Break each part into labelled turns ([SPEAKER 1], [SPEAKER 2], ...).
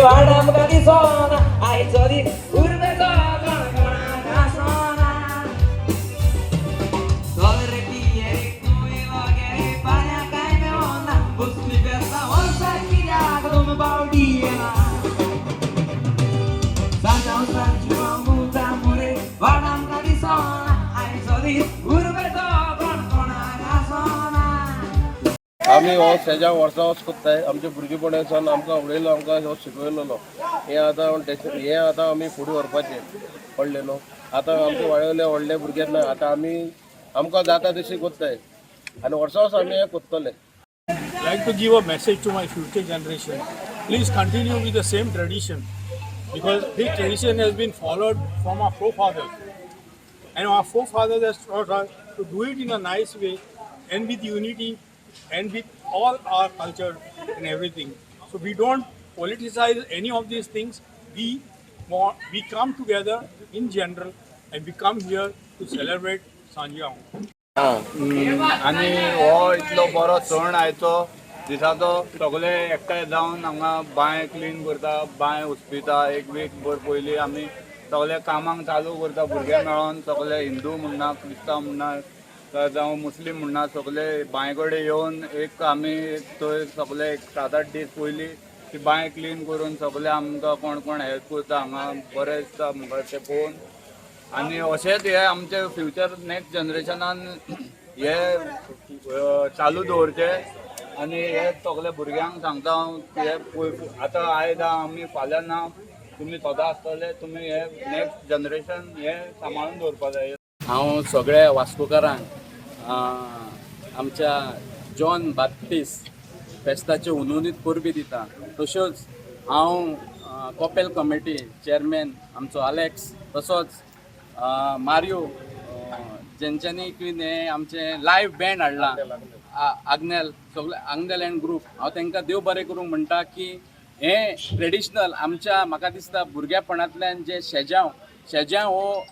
[SPEAKER 1] वाड आमकां दिसोना, आयचो दीस उर्बेचो कोण कोणाक आसोना. चल रे पिये रे कुयलो गे रे, पान्या कांय मेवना, कसली फेस्तां वर्साक कित्याक दोन पावटी येना. सांजांव सांजू मुता मुरे, वाड आमकां दिसोना, आयचो दीस उर्बेचो कोण कोणाक आसोना.
[SPEAKER 2] आमी हो सेजांव वर्सां वर्स कोत्ताय. आमच्या भुरगेपणा सावन आमकां उडयलो, आमकां हो शिकयलेलो. हें आतां हें आतां आमी फुडें व्हरपाचें पडलें न्हू. आतां आमच्या वाड्यावयले व्हडले भुरगे ना, आतां आमी आमकां जाता तशें कोत्ताय आनी वर्सां वर्स आमी हें कोत्तले.
[SPEAKER 3] Like to give a message to my future generation. Please continue with the same tradition because this tradition has been followed from our forefathers. And our forefathers has taught us to do it in a nice way and with unity and with all our culture and everything. So we don't politicize any of these things. We come together in general and we come here to celebrate Sanjao.
[SPEAKER 4] आनी हो इतलो बरो सण आयचो दिसाचो, सगळे एकठांय जावन हांगा बांय क्लीन करता, बांय उस्पिता. एक वीक भर पयलीं आमी सगळे कामांक चालू करता भुरगे मेळोन. सगळे हिंदू म्हणना, क्रिस्तांव म्हणना, जावं मुस्लीम म्हणना, सगळे बांय कडेन येवन एक आमी थंय सगळे एक 7-8 दीस पयलीं ती बांय क्लीन करून सगळे आमकां कोण कोण हेल्प करता हांगा, बरें दिसता आमकां तें पळोवन. आनी अशेंच हे आमचे फ्युचर नेक्स्ट जनरेशनान हे चालू दवरचे. आनी हे सगळे भुरग्यांक सांगता हांव, हे आतां आयज आमी, फाल्यां ना, तुमी सदां आसतले. तुमी हे नेक्स्ट जनरेशन हे सांबाळून दवरपा जाय.
[SPEAKER 5] हांव सगळ्या वास्कोकारांक आमच्या जॉन बाप्तीस फेस्ताच्यो हुनहुनीत परबी दिता. तश्योच हांव कॉपेल कमिटी चेअरमॅन आमचो अलेक्स, तसोच मारियो, जेंच्यांनी की हें आमचें लायव्ह बँड हाडलां, आग्नेल, सगळे आग्नेल अँड ग्रूप, हांव तांकां देव बरें करूंक म्हणटा की हें ट्रेडिशनल आमच्या, म्हाका दिसता, भुरग्यापणांतल्यान जे शेजांव, शेजांव हो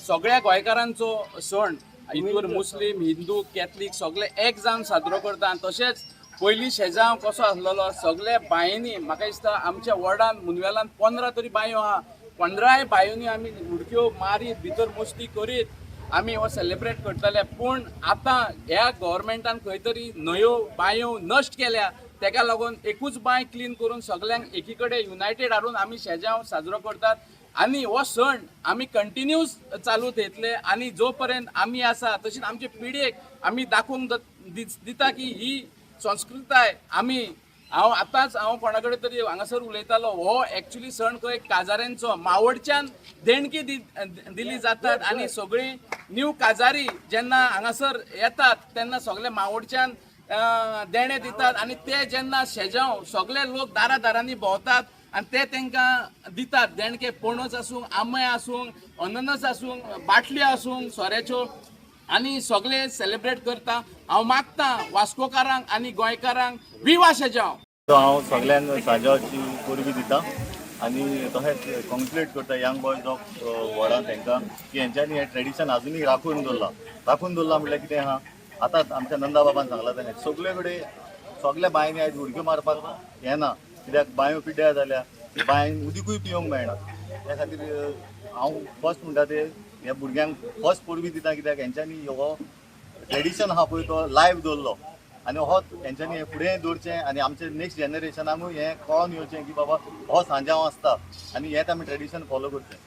[SPEAKER 5] सगळ्या गोंयकारांचो सण. हितूर मुस्लीम, हिंदू, कॅथलीक सगळे एक जावन साजरो करता. आनी तशेंच पयलीं शेजांव कसो आसलेलो, सगळ्या बांयांनी, म्हाका दिसता आमच्या वॉर्डान मुनवेलान 15 तरी बांयो आहा, 15 बांयांनी आमी उडक्यो मारीत, भितर मस्ती करीत आमी हो सेलिब्रेट करतले. पूण आतां ह्या गव्हर्मेंटान खंय तरी न्हंयो, बांयो नश्ट केल्या. तेका लागून एकूच बांय क्लीन करून सगल्यांक एकी कडेन युनायटेड हाडून आमी शेजांव साजरो करतात आनी हो सण आमी कंटिन्यूस चालू थेयतले. आनी जो पर्यंत आमी आसा, तशीच आमचे पिढयेक आमी दाखोवंक दिता की ही संस्कृताय आमी. हांव आतांच हांव कोणा कडेन तरी हांगासर उलयतालो, हो एक्चुली सण खंय काजाऱ्यांचो, मावडच्यान देणगी दिली जातात आनी सगळीं न्यू काजारी जेन्ना हांगासर येतात तेन्ना सगळे मावडच्यान देणें दितात आनी ते जेन्ना शेजांव सगळे लोक दारा दारांनी भोंवतात आनी ते तांकां दितात देणके, पणस आसूं, आंबे आसूं, अननस आसूं, बाटल्यो आसूं सोऱ्याच्यो, आनी सगळे सेलिब्रेट करता. हांव मागता वास्कोकारांक आनी गोंयकारांक, विवा शेजांव!
[SPEAKER 6] हांव सगळ्यांक सांजावाची परबी दिता आनी तशेंच कॉंग्रेच्युलेट करता यंग बॉयज ऑफ वॉर्डान तांकां की हेंच्यांनी हें ट्रेडिशन आजुनूय राखून दवरलां. राखून दवरलां म्हटल्यार कितें आहा, आतां आमच्या नंदा बाबान सांगलां तशें सगळे कडेन सगल्या बांयांनी आयज उडक्यो मारपाक येना, कित्याक बांयो पिड्ड्यार जाल्या, बांयन उदीकूय पिवंक मेळना. त्या खातीर हांव फर्स्ट म्हणटा ते ह्या भुरग्यांक फर्स्ट परबी दिता, कित्याक हेंच्यांनी हो ट्रेडिशन आहा पळय तो लायव्ह दवरलो आनी हो हेंच्यांनी हें फुडें दवरचें आनी आमचे नेक्स्ट जनरेशनाकूय हें कळोन येवचें की बाबा हो सांजांव आसता आनी हेंच आमी ट्रेडिशन फॉलो करचें.